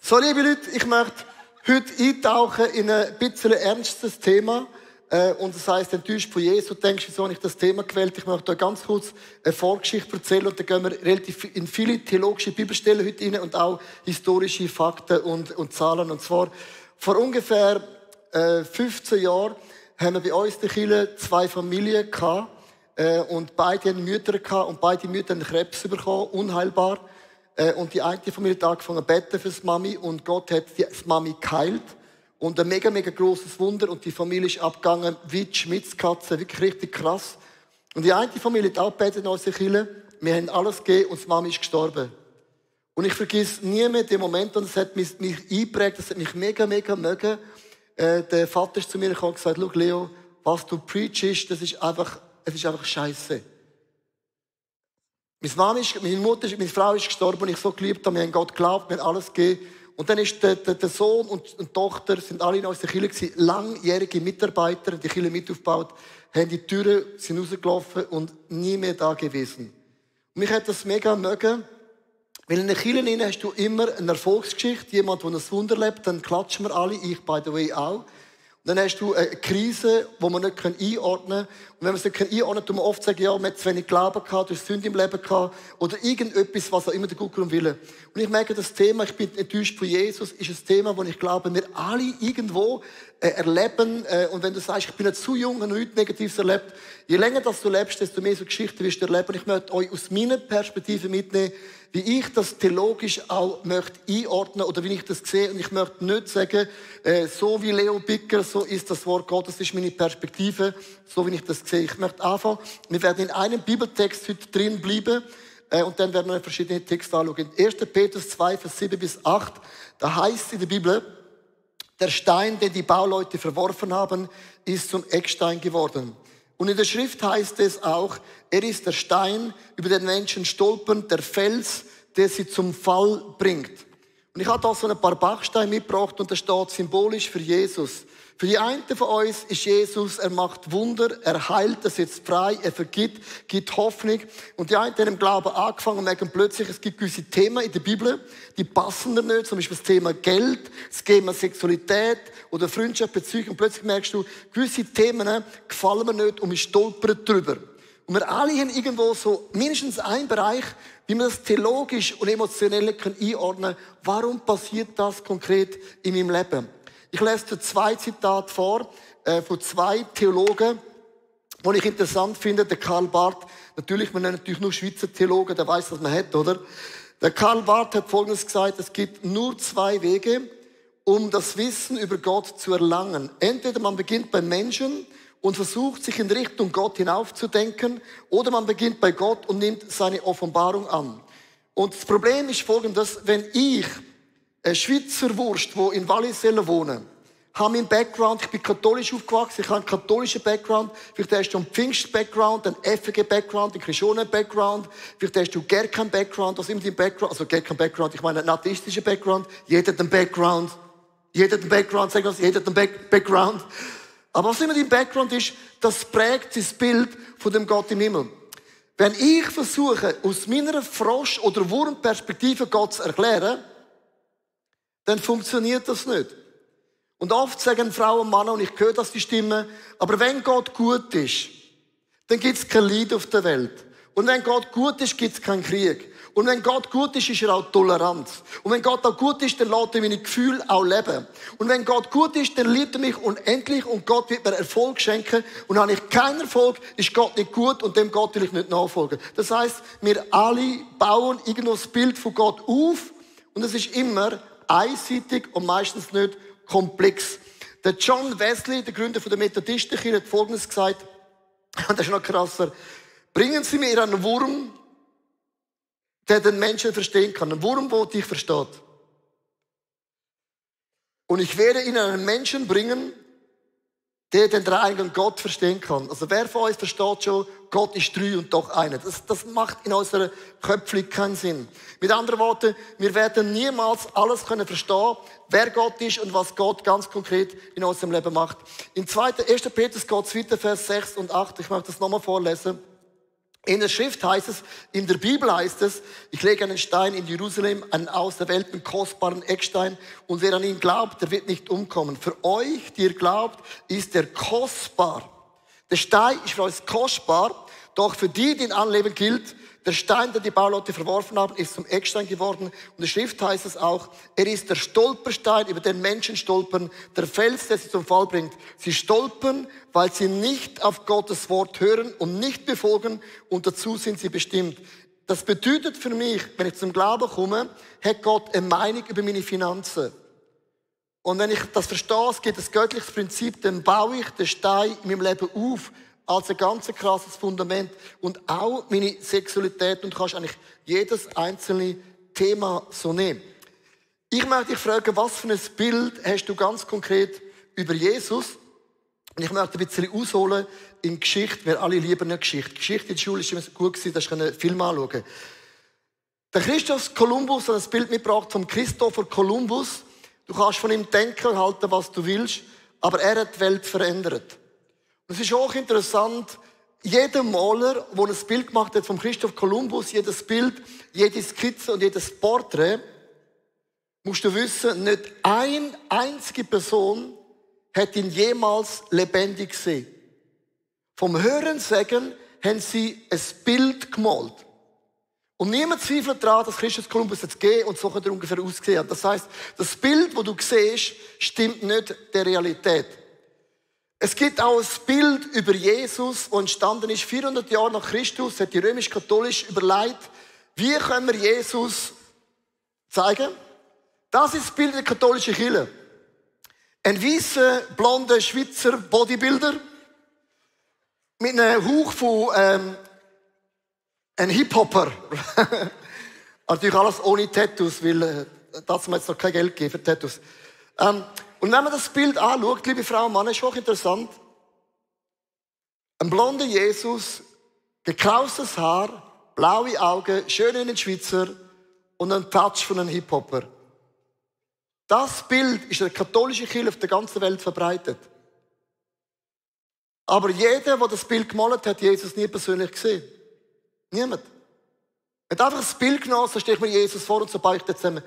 So, liebe Leute, ich möchte heute eintauchen in ein bisschen ernstes Thema. Und das heisst, enttäuscht von Jesus. Du denkst, wieso habe ich das Thema gewählt? Ich möchte euch ganz kurz eine Vorgeschichte erzählen. Und dann gehen wir relativ in viele theologische Bibelstellen heute rein und auch historische Fakten und Zahlen. Und zwar, vor ungefähr 15 Jahren haben wir bei uns in der Kirche 2 Familien gehabt. Und beide hatten Mütter gehabt. Und beide Mütter haben Krebs bekommen, unheilbar. Und die eine Familie hat angefangen zu beten für die Mami. Und Gott hat die Mami geheilt. Und ein mega grosses Wunder. Und die Familie ist abgegangen wie die Schmitzkatze. Wirklich richtig krass. Und die eine Familie hat auch gebetet in unserer Kirche. Wir haben alles gegeben und die Mami ist gestorben. Und ich vergesse nie mehr den Moment. Und es hat mich eingeprägt. Das hat mich mega mögen. Der Vater ist zu mir gekommen und gesagt, schau Leo, was du preachst, es ist einfach Scheiße. Meine Frau ist gestorben und ich so geliebt habe. Wir haben Gott geglaubt, wir haben alles gegeben. Und dann ist der Sohn und die Tochter sind alle in unserer Kirche gewesen, langjährige Mitarbeiter, die Kirche mit aufgebaut, haben die Türen, sind rausgelaufen und nie mehr da gewesen. Und mich hat das mega mögen, weil in der Kirche hast du immer eine Erfolgsgeschichte, jemand, der ein Wunder lebt, dann klatschen wir alle, ich by the way auch. Und dann hast du eine Krise, die man nicht einordnen kann. Und wenn man sie nicht einordnen kann, tut man oft sagen, ja, man hat zu wenig Glauben gehabt, du hast Sünde im Leben gehabt, oder irgendetwas, was auch immer der Gute will. Und ich merke, das Thema, ich bin enttäuscht von Jesus, ist ein Thema, das ich glaube, wir alle irgendwo erleben. Und wenn du sagst, ich bin nicht zu jung und nichts Negatives erlebt, je länger das du lebst, desto mehr so Geschichten wirst du erleben. Und ich möchte euch aus meiner Perspektive mitnehmen, wie ich das theologisch auch möchte einordnen oder wie ich das sehe. Und ich möchte nicht sagen, so wie Leo Bicker, so ist das Wort Gottes, das ist meine Perspektive, so wie ich das sehe. Ich möchte anfangen, wir werden in einem Bibeltext heute drin bleiben und dann werden wir verschiedene Texte anschauen. In 1. Petrus 2, Vers 7 bis 8, da heißt in der Bibel, der Stein, den die Bauleute verworfen haben, ist zum Eckstein geworden. Und in der Schrift heißt es auch, er ist der Stein, über den Menschen stolpern, der Fels, der sie zum Fall bringt. Und ich habe da so ein paar Bachsteine mitgebracht und das steht symbolisch für Jesus. Für die einen von uns ist Jesus, er macht Wunder, er heilt, er setzt frei, er vergibt, gibt Hoffnung. Und die einen haben im Glauben angefangen und merken plötzlich, es gibt gewisse Themen in der Bibel, die passen mir nicht. Zum Beispiel das Thema Geld, das Thema Sexualität oder Freundschaft, Beziehung. Und plötzlich merkst du, gewisse Themen gefallen mir nicht und wir stolpern drüber. Und wir alle haben irgendwo so mindestens einen Bereich, wie wir das theologisch und emotionell einordnen können. Warum passiert das konkret in meinem Leben? Ich lese dir 2 Zitate vor, von 2 Theologen, die ich interessant finde. Der Karl Barth, natürlich, wir nennen natürlich nur Schweizer Theologen, der weiß, was man hat, oder? Der Karl Barth hat Folgendes gesagt, es gibt nur 2 Wege, um das Wissen über Gott zu erlangen. Entweder man beginnt beim Menschen und versucht, sich in Richtung Gott hinaufzudenken, oder man beginnt bei Gott und nimmt seine Offenbarung an. Und das Problem ist Folgendes, wenn ich ein Schweizer Wurst, die in Wallisellen wohnen, habe meinen Background, ich bin katholisch aufgewachsen, ich habe einen katholischen Background, vielleicht hast du einen Pfingst-Background, einen FG-Background, einen Christionen-Background, vielleicht hast du gar keinen Background, also immer dein Background, also gar keinen Background, ich meine einen atheistischen Background, jeder hat einen Background, sag das, jeder hat einen Background. Aber was immer dein Background ist, das prägt das Bild von dem Gott im Himmel. Wenn ich versuche, aus meiner Frosch- oder Wurmperspektive Gott zu erklären, dann funktioniert das nicht. Und oft sagen Frauen und Männer, und ich höre das die Stimme, aber wenn Gott gut ist, dann gibt es kein Leid auf der Welt. Und wenn Gott gut ist, gibt es keinen Krieg. Und wenn Gott gut ist, ist er auch tolerant. Und wenn Gott auch gut ist, dann lässt er meine Gefühle auch leben. Und wenn Gott gut ist, dann liebt er mich unendlich und Gott wird mir Erfolg schenken. Und habe ich keinen Erfolg, ist Gott nicht gut und dem Gott will ich nicht nachfolgen. Das heisst, wir alle bauen irgendwo das Bild von Gott auf und es ist immer einseitig und meistens nicht komplex. Der John Wesley, der Gründer der Methodistenkirche, hat Folgendes gesagt, und das ist noch krasser, bringen Sie mir einen Wurm, der den Menschen verstehen kann. Ein Wurm, der dich versteht. Und ich werde Ihnen einen Menschen bringen, der den dreieinigen Gott verstehen kann. Also wer von euch versteht schon, Gott ist 3 und doch einer. Das macht in unserer Köpfung keinen Sinn. Mit anderen Worten, wir werden niemals alles können verstehen, wer Gott ist und was Gott ganz konkret in unserem Leben macht. In 1. Petrus geht es weiter, Vers 6 und 8. Ich möchte das nochmal vorlesen. In der Schrift heißt es, in der Bibel heißt es, ich lege einen Stein in Jerusalem, einen auserwählten, kostbaren Eckstein, und wer an ihn glaubt, der wird nicht umkommen. Für euch, die ihr glaubt, ist er kostbar. Der Stein ist für uns kostbar, doch für die, die ihn anleben, gilt, der Stein, den die Bauleute verworfen haben, ist zum Eckstein geworden. Und in der Schrift heißt es auch, er ist der Stolperstein, über den Menschen stolpern, der Fels, der sie zum Fall bringt. Sie stolpern, weil sie nicht auf Gottes Wort hören und nicht befolgen, und dazu sind sie bestimmt. Das bedeutet für mich, wenn ich zum Glauben komme, hat Gott eine Meinung über meine Finanzen. Und wenn ich das verstehe, es gibt ein göttliches Prinzip, dann baue ich den Stein in meinem Leben auf, als ein ganz krasses Fundament, und auch meine Sexualität, und du kannst eigentlich jedes einzelne Thema so nehmen. Ich möchte dich fragen, was für ein Bild hast du ganz konkret über Jesus? Und ich möchte ein bisschen ausholen in Geschichte. Wir alle lieben eine Geschichte. Geschichte in der Schule ist immer gut gewesen, dass ich einen Film anschauen. Der Christoph Kolumbus hat ein Bild mitgebracht vom Christopher Kolumbus. Du kannst von ihm denken und halten, was du willst, aber er hat die Welt verändert. Es ist auch interessant, jeder Maler, der ein Bild gemacht hat von Christoph Kolumbus, jedes Bild, jede Skizze und jedes Porträt, musst du wissen, nicht eine einzige Person hat ihn jemals lebendig gesehen. Vom Hörensagen haben sie ein Bild gemalt. Und niemand zweifelt daran, dass Christoph Kolumbus jetzt gegeben und so hat er ungefähr ausgesehen hat. Das heisst, das Bild, das du siehst, stimmt nicht der Realität. Es gibt auch ein Bild über Jesus, das entstanden ist 400 Jahre nach Christus, hat die römisch-katholisch überlegt, wie können wir Jesus zeigen? Das ist das Bild der katholischen Kirche. Ein weißer, blonder Schweizer Bodybuilder mit einem Hauch von ein Hip-Hopper. Natürlich alles ohne Tattoos, weil das mir jetzt noch kein Geld geben für Tattoos. Und wenn man das Bild anschaut, liebe Frauen und Männer, ist auch interessant. Ein blonder Jesus, gekraustes Haar, blaue Augen, schön in den Schweizer und ein Touch von einem Hip-Hopper. Das Bild ist in der katholischen Kirche auf der ganzen Welt verbreitet. Aber jeder, der das Bild gemalt hat, Jesus nie persönlich gesehen. Niemand. Er hat einfach das Bild genommen, so stehe ich mir Jesus vor und so baue ich das zusammen.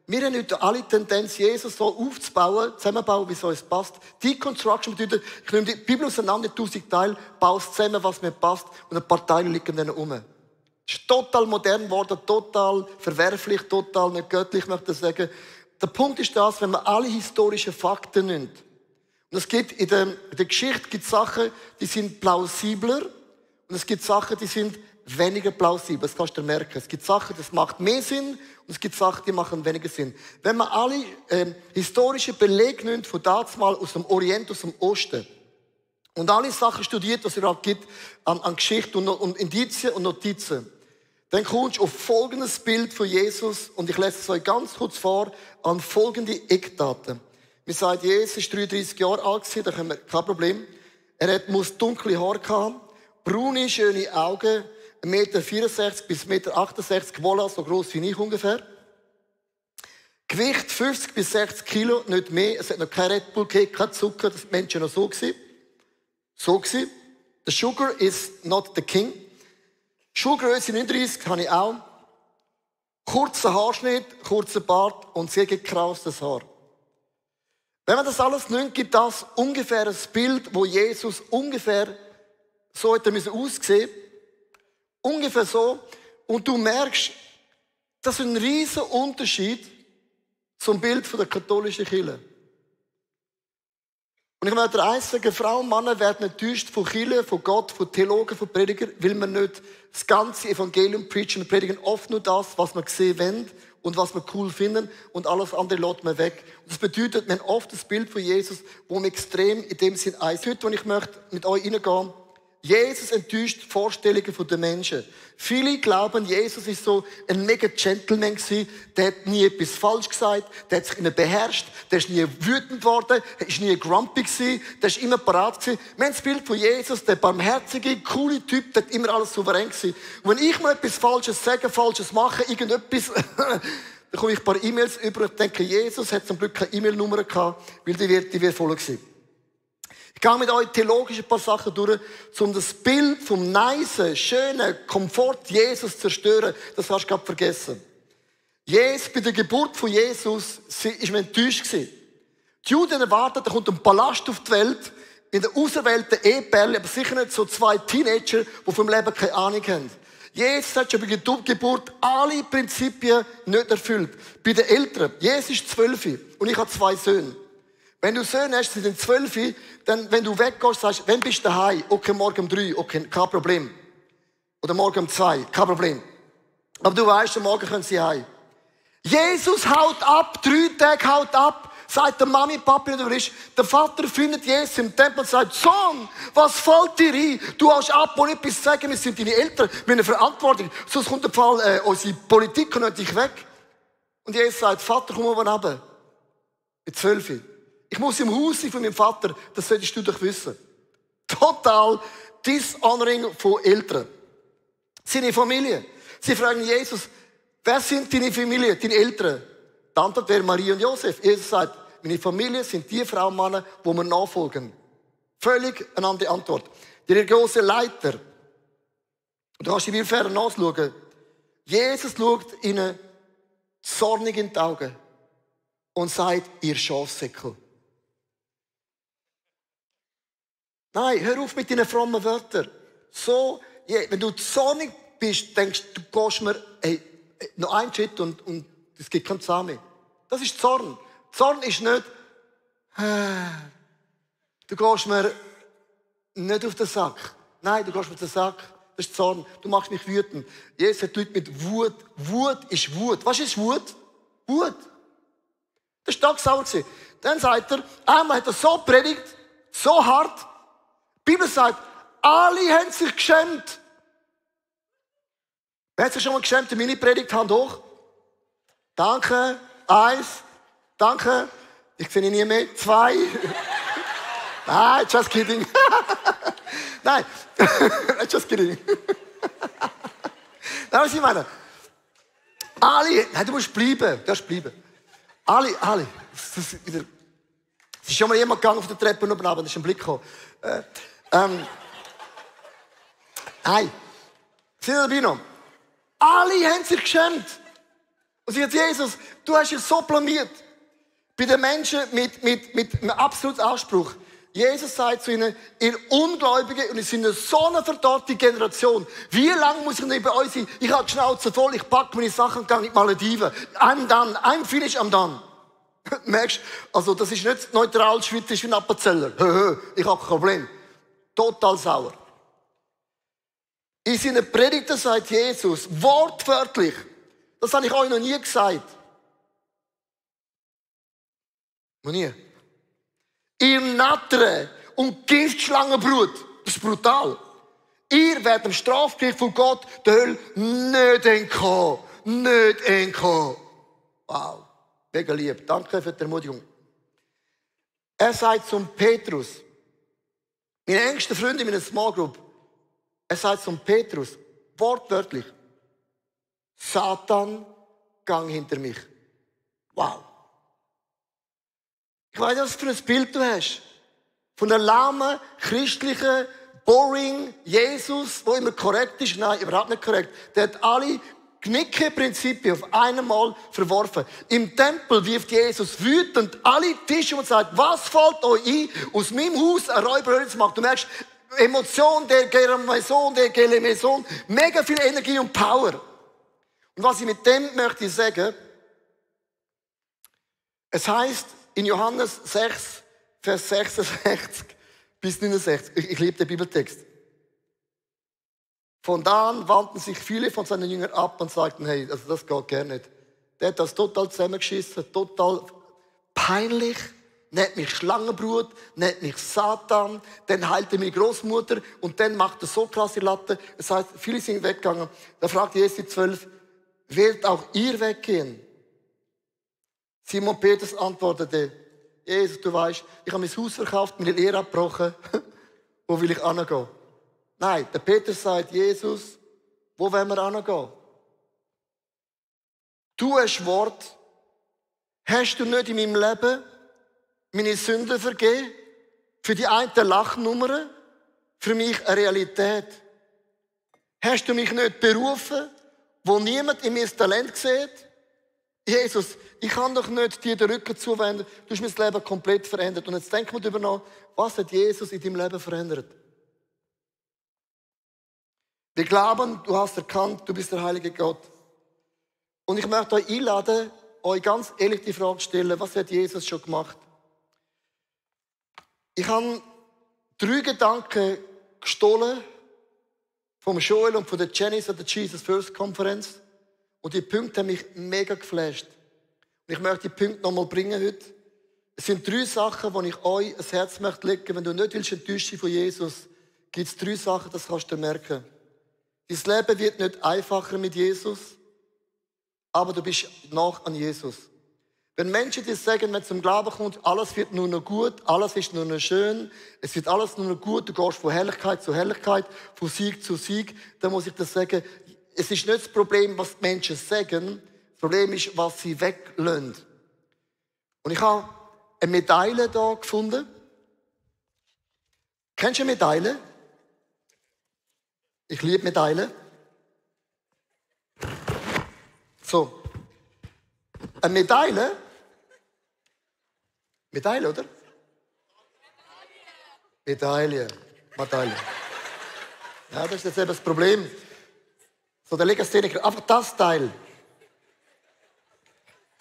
Wir haben heute alle Tendenz, Jesus so aufzubauen, zusammenbauen, wie es uns passt. Deconstruction bedeutet, ich nehme die Bibel auseinander, 1000 Teile, baue es zusammen, was mir passt, und ein paar Teile liegen dann rum. Es ist total modern geworden, total verwerflich, total nicht göttlich, möchte ich sagen. Der Punkt ist das, wenn man alle historischen Fakten nimmt. Und es gibt in der Geschichte gibt Sachen, die sind plausibler, und es gibt Sachen, die sind weniger plausibel. Das kannst du dir merken. Es gibt Sachen, das macht mehr Sinn, und es gibt Sachen, die machen weniger Sinn. Wenn man alle historischen Belege nimmt, von damals aus dem Orient, aus dem Osten, und alle Sachen studiert, was es überhaupt gibt an Geschichte und Indizien und Notizen, dann kommst du auf folgendes Bild von Jesus, und ich lese es euch ganz kurz vor, an folgende Eckdaten. Wir sagen, Jesus ist 33 Jahre alt gewesen, da haben wir kein Problem. Muss dunkle Haare haben, braune, schöne Augen, 1,64 Meter bis 1,68 Meter, voilà, so gross wie ich ungefähr. Gewicht 50 bis 60 Kilo, nicht mehr. Es hat noch kein Red Bull gegeben, kein Zucker, das war Menschen noch so gewesen. So gewesen. The sugar is not the king. Schuhgröße 39 habe ich auch. Kurzer Haarschnitt, kurzer Bart und sehr gekraustes Haar. Wenn man das alles nimmt, gibt das ungefähr ein Bild, wo Jesus ungefähr so hätte aussehen müssen. Ungefähr so. Und du merkst, das ist ein riesen Unterschied zum Bild von der katholischen Kirche. Und ich möchte dir eins sagen, Frauen und Männer werden enttäuscht von Kirche, von Gott, von Theologen, von Predigern, weil wir nicht das ganze Evangelium preachen. Wir predigen oft nur das, was wir sehen wollen und was wir cool finden, und alles andere lässt man weg. Und das bedeutet, wir haben oft das Bild von Jesus, wo wir extrem in dem Sinn eins. Heute, wo ich möchte mit euch reingehen, Jesus enttäuscht die Vorstellungen der Menschen. Viele glauben, Jesus ist so ein mega Gentleman gewesen. Der hat nie etwas falsch gesagt. Der hat sich immer beherrscht. Der ist nie wütend geworden. Der ist nie grumpy gewesen. Der ist immer parat gewesen. Wir haben das Bild von Jesus, der barmherzige, coole Typ, der hat immer alles souverän gewesen. Und wenn ich mal etwas Falsches sage, Falsches mache, irgendetwas, dann komme ich ein paar E-Mails über. Ich denke, Jesus hat zum Glück keine E-Mail-Nummer gehabt, weil die wäre voll gewesen. Ich gehe mit euch theologisch ein paar Sachen durch, um das Bild vom nice, schönen Komfort Jesus zu zerstören. Das hast du gerade vergessen. Bei der Geburt von Jesus ist man enttäuscht gewesen. Die Juden erwarten, da kommt ein Palast auf die Welt, mit einem auserwählten Ehepärchen, aber sicher nicht so 2 Teenager, die vom Leben keine Ahnung haben. Jesus hat schon bei der Geburt alle Prinzipien nicht erfüllt. Bei den Eltern. Jesus ist 12 und ich habe 2 Söhne. Wenn du Söhne hast, sie sind 12, dann, wenn du weggehst, sagst, wann bist du daheim? Okay, morgen um 3, okay, kein Problem. Oder morgen um 2, kein Problem. Aber du weißt, am Morgen können sie heim. Jesus haut ab, 3 Tage haut ab. Sagt der Mami, Papi nicht, wo er ist. Der Vater findet Jesus im Tempel und sagt, Sohn, was fällt dir ein? Du hast ab und etwas zu sagen, wir sind deine Eltern, wir haben eine Verantwortung. Sonst kommt der Fall, unsere Politik und dich weg. Und Jesus sagt, Vater, komm mal runter. Mit 12. Ich muss im Haus sein von meinem Vater, das solltest du doch wissen. Total Dishonoring von Eltern. Seine Familie. Sie fragen Jesus, wer sind deine Familie, deine Eltern? Die Antwort wäre Maria und Josef. Jesus sagt, meine Familie sind die Frauen und Männer, die mir nachfolgen. Völlig eine andere Antwort. Die religiöse Leiter. Und du kannst die Bibelverse nachschauen. Jesus schaut ihnen zornig in die Augen und sagt, ihr Schafsäckel. Nein, hör auf mit deinen frommen Wörtern. So, wenn du zornig bist, denkst du, gehst mir, noch einen Schritt und es gibt keinen Zahn mehr. Das ist Zorn. Zorn ist nicht, du gehst mir nicht auf den Sack. Nein, du gehst mir auf den Sack. Das ist Zorn. Du machst mich wütend. Jesus hat Leute mit Wut. Wut ist Wut. Was ist Wut? Wut. Das war sauer. Dann sagt er, einmal hat er so predigt, so hart. Die Bibel sagt, alle haben sich geschämt. Wer hat sich schon mal geschämt in meine Predigt? Hand hoch. Danke. 1. Danke. Ich sehe ihn nie mehr. 2. Nein, just kidding. Nein, just kidding. Nein, was ich meine. Alle, nein, du musst bleiben. Du musst bleiben. Alle. Es ist schon mal jemand gegangen auf der Treppe und oben, da ist ein Blick gekommen. Nein. Sind ihr dabei noch? Alle haben sich geschämt. Und sie sagt, Jesus, du hast es so blamiert. Bei den Menschen mit einem absoluten Anspruch. Jesus sagt zu ihnen, ihr Ungläubigen, und es sind so eine verdammte Generation. Wie lange muss ich nicht bei euch sein? Ich habe die Schnauze voll, ich packe meine Sachen und gehe in die Malediven. I'm finished, I'm done. Merkst, also das ist nicht neutral schweizerisch wie ein Appenzeller. Ich habe kein Problem. Total sauer. In seinen Predigten sagt Jesus, wortwörtlich, das habe ich euch noch nie gesagt. Noch nie. Ihr Nattern und Giftschlangenbrut. Das ist brutal. Ihr werdet im Strafgericht von Gott der Hölle nicht entkommen. Nicht entkommen. Wow. Mega lieb. Danke für die Ermutigung. Er sagt zum Petrus, meine engste Freundin in einer Small Group, er sagt zum Petrus, wortwörtlich, Satan, gang hinter mich. Wow. Ich weiß nicht, was für ein Bild du hast. Von einem lahmen, christlichen, boring Jesus, der immer korrekt ist. Nein, überhaupt nicht korrekt. Der hat alle Knicke-Prinzipien auf einmal verworfen. Im Tempel wirft Jesus wütend alle Tische und sagt, was fällt euch ein, aus meinem Haus eine Räuberhöhle zu machen? Du merkst, Emotion, der Maison, der Maison, mega viel Energie und Power. Und was ich mit dem möchte sagen, es heißt in Johannes 6, Vers 66 bis 69, ich liebe den Bibeltext. Von da an wandten sich viele von seinen Jüngern ab und sagten, hey, also das geht gar nicht. Der hat das total zusammengeschissen, total peinlich, nennt mich Schlangenbrut, nennt mich Satan, dann heilt er meine Großmutter und dann macht er so krasse Latte. Das heißt, viele sind weggegangen. Da fragt Jesus die 12, werdet auch ihr weggehen? Simon Petrus antwortete, Jesus, du weißt, ich habe mein Haus verkauft, meine Lehre abgebrochen. Wo will ich hingehen? Nein, der Petrus sagt, Jesus, wo wollen wir hingehen? Du hast Wort. Hast du nicht in meinem Leben meine Sünden vergeben? für die einen eine Lachnummer, für mich eine Realität. Hast du mich nicht berufen, wo niemand in mir das Talent sieht? Jesus, ich kann doch nicht dir den Rücken zuwenden. Du hast mein Leben komplett verändert. Und jetzt denk mal darüber nach, was hat Jesus in deinem Leben verändert? Wir glauben, du hast erkannt, du bist der heilige Gott. Und ich möchte euch einladen, euch ganz ehrlich die Frage zu stellen, was hat Jesus schon gemacht? Ich habe 3 Gedanken gestohlen vom Joel und von der Janice an der Jesus First Konferenz. Und die Punkte haben mich mega geflasht. Und ich möchte die Punkte nochmal bringen heute. Es sind 3 Sachen, die ich euch ans Herz möchte legen. Wenn du nicht willst enttäuscht sein von Jesus, gibt es 3 Sachen, das kannst du merken. Dein Leben wird nicht einfacher mit Jesus, aber du bist nah an Jesus. Wenn Menschen dir sagen, wenn du zum Glauben kommst, alles wird nur noch gut, alles ist nur noch schön, es wird alles nur noch gut, du gehst von Herrlichkeit zu Herrlichkeit, von Sieg zu Sieg, dann muss ich dir sagen, es ist nicht das Problem, was die Menschen sagen, das Problem ist, was sie weglassen. Und ich habe eine Medaille hier gefunden. Kennst du eine Medaille? Ich liebe Medaillen. So. Eine Medaille. Medaille, oder? Medaille. Ja, das ist jetzt eben das Problem. So, der Legastheniker, einfach das Teil.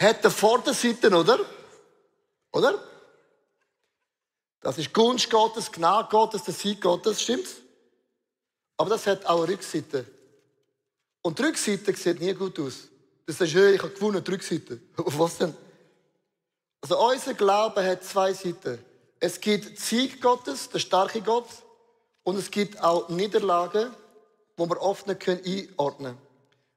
Hat eine Vorderseite, oder? Oder? Das ist Gunst Gottes, Gnade Gottes, der Sieg Gottes, stimmt's? Aber das hat auch eine Rückseite. Und die Rückseite sieht nie gut aus. Du sagst, hey, ich habe gewonnen, die Rückseite. Auf was denn? Also unser Glaube hat 2 Seiten. Es gibt Sieg Gottes, der starke Gott, und es gibt auch Niederlagen, die wir oft nicht einordnen können.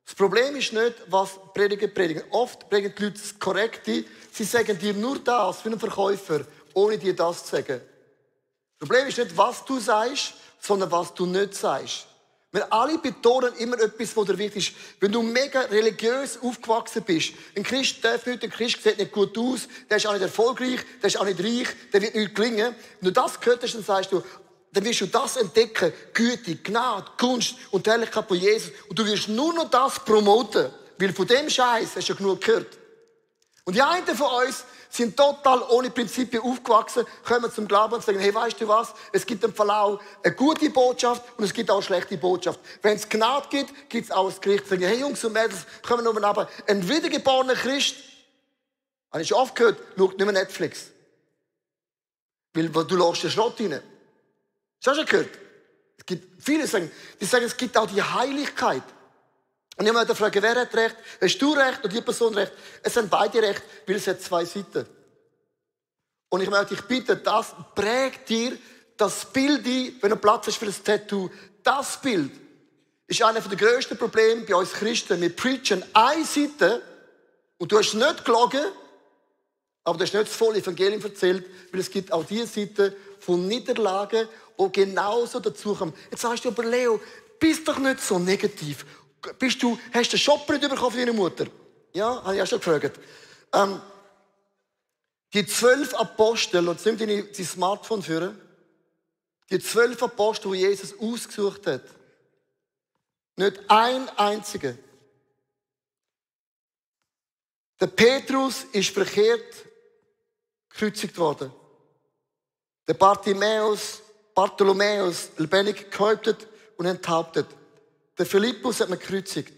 Das Problem ist nicht, was Prediger predigen. Oft predigen die Leute das Korrekte. Sie sagen dir nur das, wie ein Verkäufer, ohne dir das zu sagen. Das Problem ist nicht, was du sagst, sondern was du nicht sagst. Wir alle betonen immer etwas, was dir wichtig ist. Wenn du mega religiös aufgewachsen bist, ein Christ darf nicht, ein Christ sieht nicht gut aus, der ist auch nicht erfolgreich, der ist auch nicht reich, der wird nicht gelingen. Wenn du das gehört hast, dann sagst du, dann wirst du das entdecken, Güte, Gnade, Gunst und die Herrlichkeit von Jesus. Und du wirst nur noch das promoten, weil von dem Scheiß hast du ja genug gehört. Und die einen von uns sind total ohne Prinzipien aufgewachsen, kommen zum Glauben und sagen, hey, weißt du was? Es gibt im Verlauf eine gute Botschaft und es gibt auch eine schlechte Botschaft. Wenn es Gnade gibt, gibt es auch das Gericht. Sagen, hey Jungs und Mädels, kommen wir runter. Ein wiedergeborener Christ, habe ich schon oft gehört, schaut nicht mehr Netflix. Weil du lässt den Schrott rein. Hast du schon gehört? Es gibt viele, die sagen, es gibt auch die Heiligkeit. Und ich möchte fragen, wer hat recht? Hast du recht und die Person recht? Es sind beide recht, weil es hat 2 Seiten. Und ich möchte dich bitten, das prägt dir das Bild ein, wenn du Platz hast für ein Tattoo. Das Bild ist einer der grössten Probleme bei uns Christen. Wir preachen eine Seite und du hast nicht gelogen, aber du hast nicht das volle Evangelium erzählt, weil es gibt auch diese Seite von Niederlagen, die genauso dazukommen. Jetzt sagst du aber, Leo, bist doch nicht so negativ. Hast du einen Shopper nicht bekommen von deiner Mutter? Ja, habe ich auch schon gefragt. Die 12 Apostel, und jetzt nimm dein Smartphone führen, die 12 Apostel, die Jesus ausgesucht hat, nicht ein einziger. Der Petrus ist verkehrt gekreuzigt worden. Der Bartholomäus, lebendig gehäuptet und enthauptet. Der Philippus hat man gekreuzigt.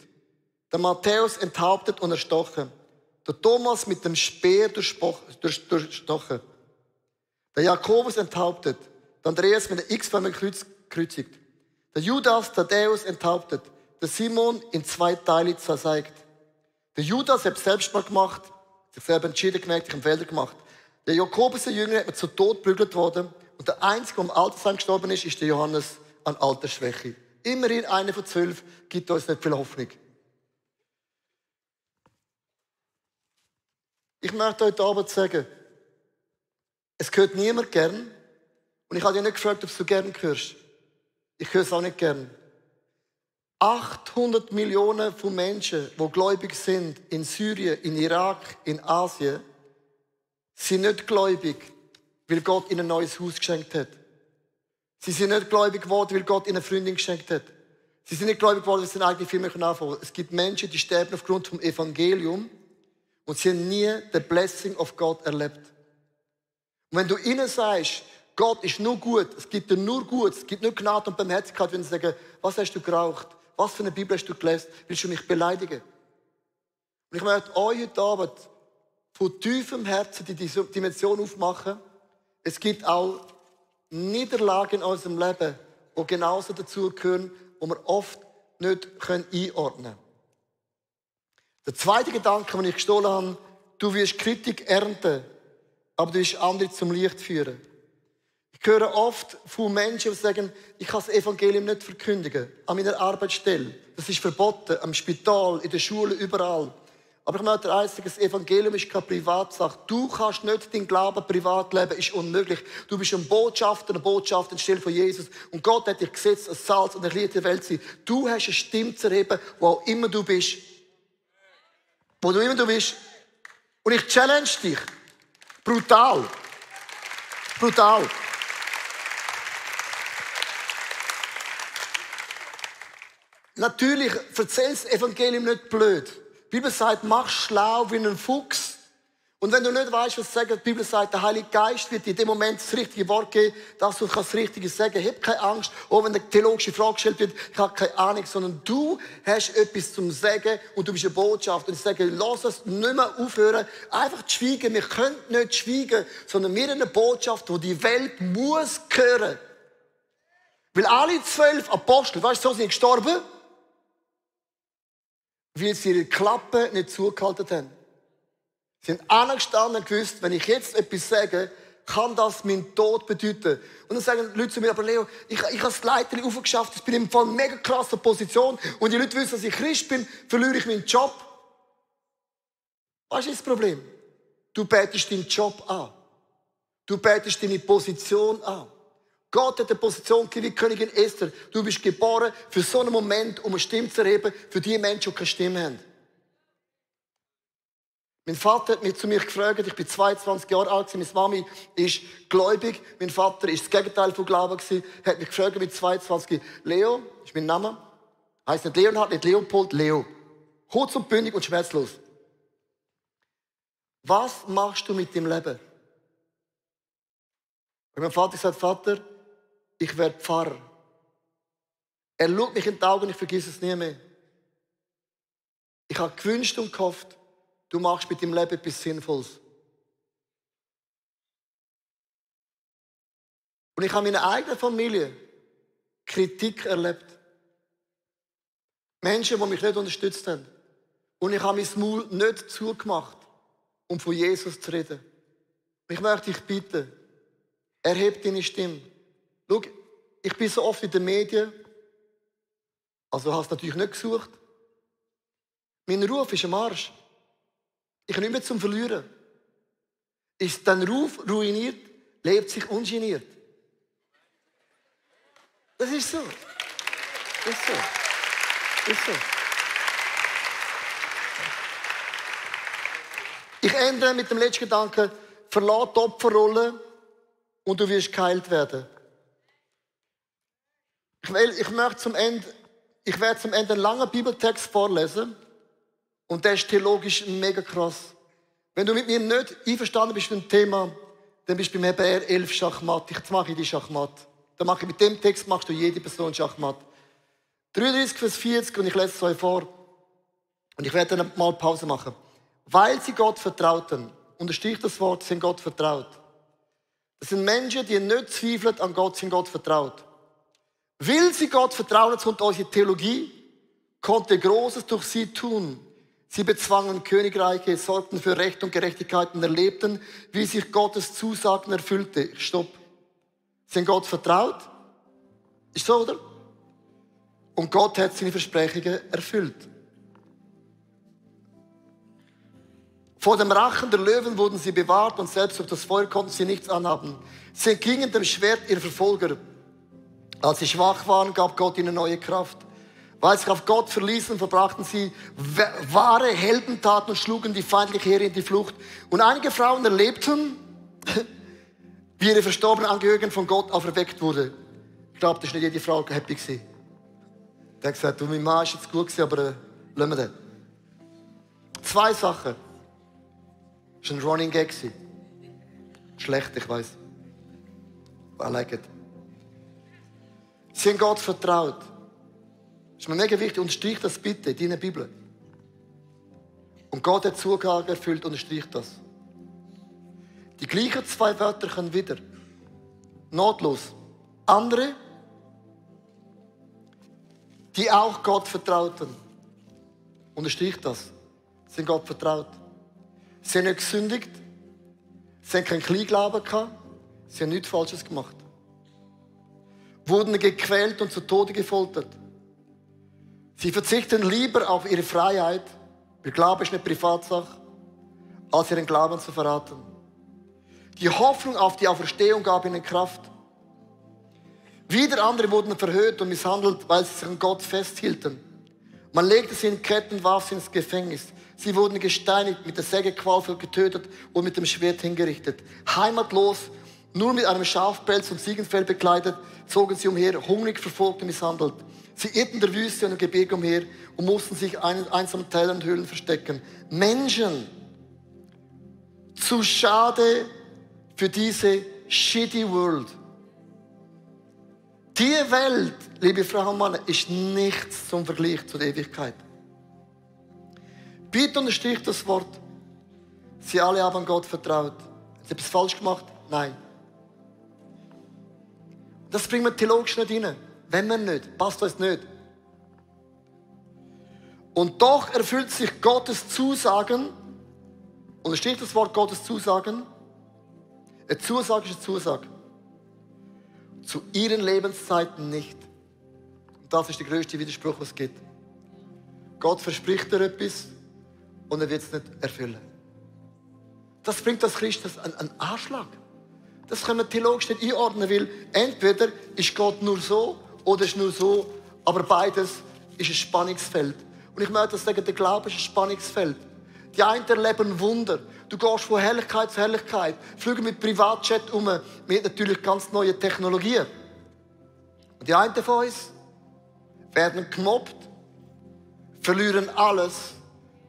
Der Matthäus enthauptet und erstochen. Der Thomas mit dem Speer durchstochen. Der Jakobus enthauptet. Der Andreas mit dem x-förmigen Kreuz gekreuzigt. Der Judas Thaddäus enthauptet. Der Simon in 2 Teile zersägt. Der Judas hat Selbstmord gemacht, sich selber entschieden gemerkt, sich im Felder gemacht. Der Jakobus, der Jünger, hat man zu Tod geprügelt worden. Und der Einzige, der am Altersheim gestorben ist, ist der Johannes an Altersschwäche. Immerhin einer von 12 gibt uns nicht viel Hoffnung. Ich möchte heute Abend sagen, es gehört niemand gern. Und ich habe dich nicht gefragt, ob du gern hörst. Ich höre es auch nicht gern. 800 Millionen von Menschen, die gläubig sind, in Syrien, in Irak, in Asien, sind nicht gläubig, weil Gott ihnen ein neues Haus geschenkt hat. Sie sind nicht gläubig geworden, weil Gott ihnen eine Freundin geschenkt hat. Sie sind nicht gläubig geworden, weil sie eine eigene Firma anfangen können. Es gibt Menschen, die sterben aufgrund vom Evangelium und sie haben nie the blessing of God erlebt. Und wenn du ihnen sagst, Gott ist nur gut, es gibt dir nur gut, es gibt nur Gnade und Barmherzigkeit, wenn sie sagen, was hast du geraucht, was für eine Bibel hast du gelesen, willst du mich beleidigen? Und ich möchte euch heute Abend von tiefem Herzen die Dimension aufmachen. Es gibt auch Niederlagen in unserem Leben, die genauso dazugehören, die wir oft nicht einordnen können. Der zweite Gedanke, den ich gestohlen habe, du wirst Kritik ernten, aber du wirst andere zum Licht führen. Ich höre oft von Menschen, die sagen, ich kann das Evangelium nicht verkündigen. An meiner Arbeitsstelle. Das ist verboten. Am Spital, in der Schule, überall. Aber ich möchte eins sagen, das Evangelium ist keine Privatsache. Du kannst nicht deinen Glauben privat leben, ist unmöglich. Du bist ein Botschafter anstelle von Jesus. Und Gott hat dich gesetzt als Salz und ein Licht der Welt sein. Du hast eine Stimme zu erheben, wo auch immer du bist. Wo du immer du bist. Und ich challenge dich. Brutal. Brutal. Natürlich erzähl das Evangelium nicht blöd. Die Bibel sagt, mach schlau wie ein Fuchs. Und wenn du nicht weißt, was sagen, die Bibel sagt, der Heilige Geist wird dir in dem Moment das richtige Wort geben, dass du das Richtige sagen kannst. Hab keine Angst, auch wenn eine theologische Frage gestellt wird, ich habe keine Ahnung, sondern du hast etwas zum Sagen und du bist eine Botschaft. Und ich sage, lass es nicht mehr aufhören, einfach zu schweigen. Wir können nicht schweigen, sondern wir haben eine Botschaft, die die Welt muss hören. Weil alle 12 Apostel, weißt du, so sind gestorben, weil sie ihre Klappe nicht zugehalten haben. Sie sind angestanden und gewusst, wenn ich jetzt etwas sage, kann das meinen Tod bedeuten. Und dann sagen Leute zu mir, aber Leo, ich habe das Leiter aufgeschafft, ich bin im Fall in einer mega krassen Position und die Leute wissen, dass ich Christ bin, verliere ich meinen Job. Was ist das Problem? Du betest deinen Job an. Du betest deine Position an. Gott hat eine Position gegeben wie Königin Esther. Du bist geboren für so einen Moment, um eine Stimme zu erheben für die Menschen, die keine Stimme haben. Mein Vater hat mich zu mir gefragt, ich bin 22 Jahre alt, meine Mami ist gläubig, mein Vater ist das Gegenteil von Glauben gewesen, hat mich gefragt mit 22, Leo, ist mein Name, heisst nicht Leonhard, nicht Leopold, Leo. Kurz und bündig und schmerzlos. Was machst du mit deinem Leben? Und mein Vater sagt, Vater, ich werde Pfarrer. Er schaut mich in die Augen, ich vergesse es nie mehr. Ich habe gewünscht und gehofft, du machst mit deinem Leben etwas Sinnvolles. Und ich habe in meiner eigenen Familie Kritik erlebt. Menschen, die mich nicht unterstützt haben. Und ich habe mein Maul nicht zugemacht, um von Jesus zu reden. Und ich möchte dich bitten, erhebe deine Stimme. Schau, ich bin so oft in den Medien, also hast du natürlich nicht gesucht. Mein Ruf ist am Arsch. Ich habe nicht mehr zum Verlieren. Ist dein Ruf ruiniert, lebt sich ungeniert. Das ist so. Das ist so. Das ist so. Ich ändere mit dem letzten Gedanken, verlass die Opferrolle und du wirst geheilt werden. Ich werde zum Ende einen langen Bibeltext vorlesen. Und der ist theologisch mega krass. Wenn du mit mir nicht einverstanden bist mit dem Thema, dann bist du beim Hebräer 11 Schachmatt. Jetzt mache ich die Schachmatt. Mit dem Text machst du jede Person Schachmatt. 33 Vers 40 und ich lese es euch vor. Und ich werde dann mal Pause machen. Weil sie Gott vertrauten, unterstrich das Wort, sind Gott vertraut. Das sind Menschen, die nicht zweifeln an Gott, sind Gott vertraut. Weil sie Gott vertrauen, jetzt kommt unsere Theologie, konnte Großes durch sie tun. Sie bezwangen Königreiche, sorgten für Recht und Gerechtigkeit und erlebten, wie sich Gottes Zusagen erfüllte. Stopp. Sind Gott vertraut? Ist so, oder? Und Gott hat seine Versprechungen erfüllt. Vor dem Rachen der Löwen wurden sie bewahrt und selbst durch das Feuer konnten sie nichts anhaben. Sie entgingen dem Schwert ihrer Verfolger. Als sie schwach waren, gab Gott ihnen neue Kraft. Weil sie sich auf Gott verließen, verbrachten sie wahre Heldentaten und schlugen die feindliche Heere in die Flucht. Und einige Frauen erlebten, wie ihre verstorbenen Angehörigen von Gott auferweckt wurde. Ich glaube, das war nicht jede Frau happy gewesen. Der hat gesagt, du, mein Mann ist jetzt gut gewesen, aber lassen wir den. 2 Sachen. Das war ein Running Gag. Schlecht, ich weiss. I like it. Sie haben Gott vertraut. Das ist mir mega wichtig. Unterstrich das bitte in deiner Bibel. Und Gott hat Zusagen erfüllt, unterstrich das. Die gleichen 2 Wörter können wieder. Notlos. Andere, die auch Gott vertrauten. Unterstrich das. Sie haben Gott vertraut. Sie haben nicht gesündigt. Sie haben keinen Kleinglauben gehabt. Sie haben nichts Falsches gemacht. Wurden gequält und zu Tode gefoltert. Sie verzichten lieber auf ihre Freiheit, weil Glaube ist eine Privatsache, als ihren Glauben zu verraten. Die Hoffnung auf die Auferstehung gab ihnen Kraft. Wieder andere wurden verhört und misshandelt, weil sie sich an Gott festhielten. Man legte sie in Ketten, warf sie ins Gefängnis. Sie wurden gesteinigt, mit der Säge qualvoll getötet und mit dem Schwert hingerichtet. Heimatlos, nur mit einem Schafpelz und Ziegenfell bekleidet, zogen sie umher, hungrig, verfolgt und misshandelt. Sie irrten der Wüste und im Gebirge umher und mussten sich in einsamen Tälern und Höhlen verstecken. Menschen, zu schade für diese shitty world. Die Welt, liebe Frauen und Männer, ist nichts zum Vergleich zur Ewigkeit. Bitte unterstrich das Wort. Sie alle haben Gott vertraut. Haben sie etwas falsch gemacht? Nein. Das bringen wir theologisch nicht rein. Wenn wir nicht, passt uns nicht. Und doch erfüllt sich Gottes Zusagen, unterstrich das Wort Gottes Zusagen. Eine Zusage ist eine Zusage. Zu ihren Lebenszeiten nicht. Und das ist der größte Widerspruch, was es gibt. Gott verspricht dir etwas und er wird es nicht erfüllen. Das bringt das Christus einen Anschlag. Das können wir theologisch nicht einordnen, weil entweder ist Gott nur so oder ist nur so, aber beides ist ein Spannungsfeld. Und ich möchte sagen, der Glaube ist ein Spannungsfeld. Die einen erleben Wunder. Du gehst von Herrlichkeit zu Herrlichkeit, fliegen mit Privatjet um, mit natürlich ganz neuen Technologien. Und die einen von uns werden gemobbt, verlieren alles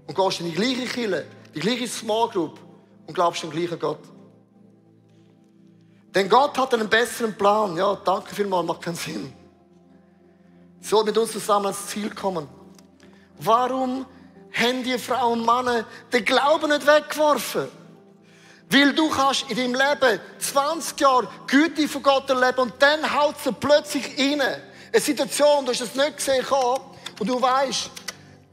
und gehst in die gleiche Kirche, die gleiche Small Group und glaubst an den gleichen Gott. Denn Gott hat einen besseren Plan. Ja, danke vielmals, macht keinen Sinn. Sie soll mit uns zusammen ans Ziel kommen. Warum haben die Frauen und Männer den Glauben nicht weggeworfen? Weil du kannst in deinem Leben 20 Jahre Güte von Gott erleben und dann haut sie plötzlich rein. Eine Situation, du hast es nicht gesehen und du weißt,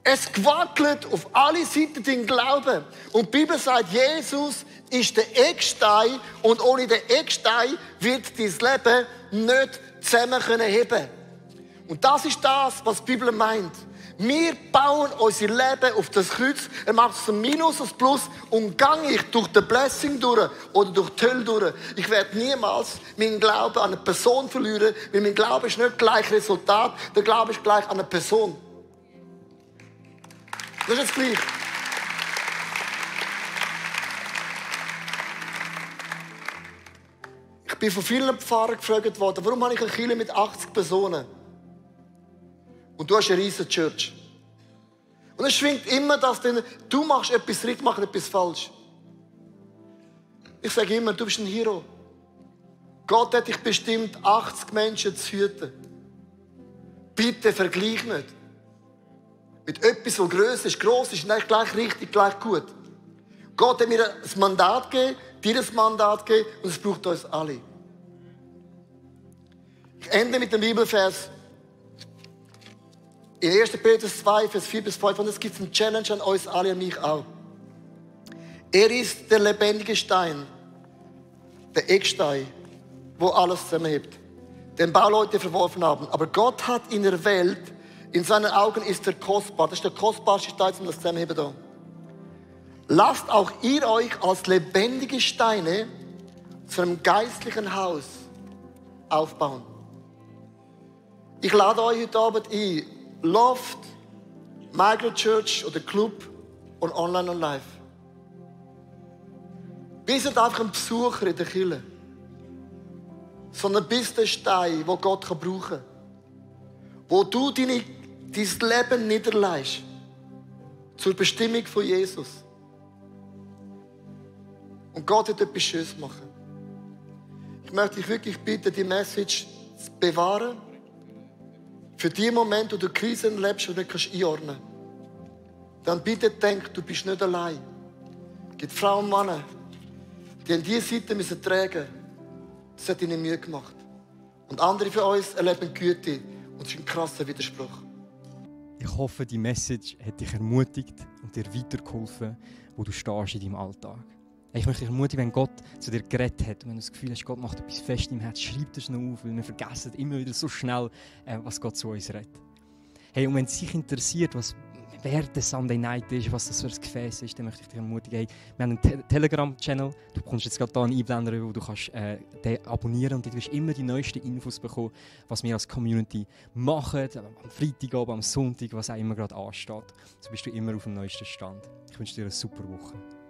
es gewackelt auf alle Seiten dein Glauben. Und die Bibel sagt, Jesus ist der Eckstein und ohne den Eckstein wird dein Leben nicht zusammen heben. Und das ist das, was die Bibel meint. Wir bauen unser Leben auf das Kreuz. Er macht es ein Minus, ein Plus. Und gehe ich durch den Blessing durch oder durch die Hölle durch. Ich werde niemals meinen Glauben an eine Person verlieren, weil mein Glaube ist nicht gleich Resultat. Der Glaube ist gleich an eine Person. Das ist jetzt gleich. Ich bin von vielen Pfarrern gefragt worden, warum habe ich eine Kirche mit 80 Personen? Und du hast eine riesige Church. Und es schwingt immer, dass du machst etwas richtig, machst etwas falsch. Ich sage immer, du bist ein Hero. Gott hat dich bestimmt, 80 Menschen zu hüten. Bitte vergleich nicht. Mit etwas, was grösser ist. Gross ist nicht gleich richtig, gleich gut. Gott hat mir ein Mandat gegeben, dir ein Mandat gegeben und es braucht uns alle. Ich ende mit dem Bibelvers. In 1. Petrus 2, Vers 4 bis 5, und es gibt eine Challenge an uns alle und mich auch. Er ist der lebendige Stein, der Eckstein, wo alles zusammenhebt, den Bauleute verworfen haben. Aber Gott hat ihn erwählt, in seinen Augen ist er kostbar. Das ist der kostbarste Stein, um das zusammenheben da. Lasst auch ihr euch als lebendige Steine zu einem geistlichen Haus aufbauen. Ich lade euch heute Abend ein, Loft, Migrant Church oder Club und online und live. Wir sind einfach ein Besucher in der Kirche. sondern bist der Stein, den Gott brauchen kann. Wo du dein Leben niederlegst. Zur Bestimmung von Jesus. Und Gott wird etwas Schönes machen. Ich möchte dich wirklich bitten, die Message zu bewahren. Für die Momente, wo du Krisen lebst und nicht einordnen kannst. Dann bitte denk, du bist nicht allein. Es gibt Frauen und Männer, die an diese Seite müssen tragen. Das hat ihnen Mühe gemacht. Und andere von uns erleben Güte. Und es ist ein krasser Widerspruch. Ich hoffe, die Message hat dich ermutigt und dir weitergeholfen, wo du stehst in deinem Alltag. Ich möchte dich ermutigen, wenn Gott zu dir geredet hat und wenn du das Gefühl hast, Gott macht etwas fest im Herz, schreib das noch auf, weil wir vergessen immer wieder so schnell, was Gott zu uns redet. Hey, und wenn es dich interessiert, wer der Sunday Night ist, was das für ein Gefäß ist, dann möchte ich dich ermutigen, hey, wir haben einen Telegram-Channel, du bekommst jetzt gerade hier einen Einblender, wo du kannst, den abonnieren und du wirst immer die neuesten Infos bekommen, was wir als Community machen, am Freitagabend, am Sonntag, was auch immer gerade ansteht. So bist du immer auf dem neuesten Stand. Ich wünsche dir eine super Woche.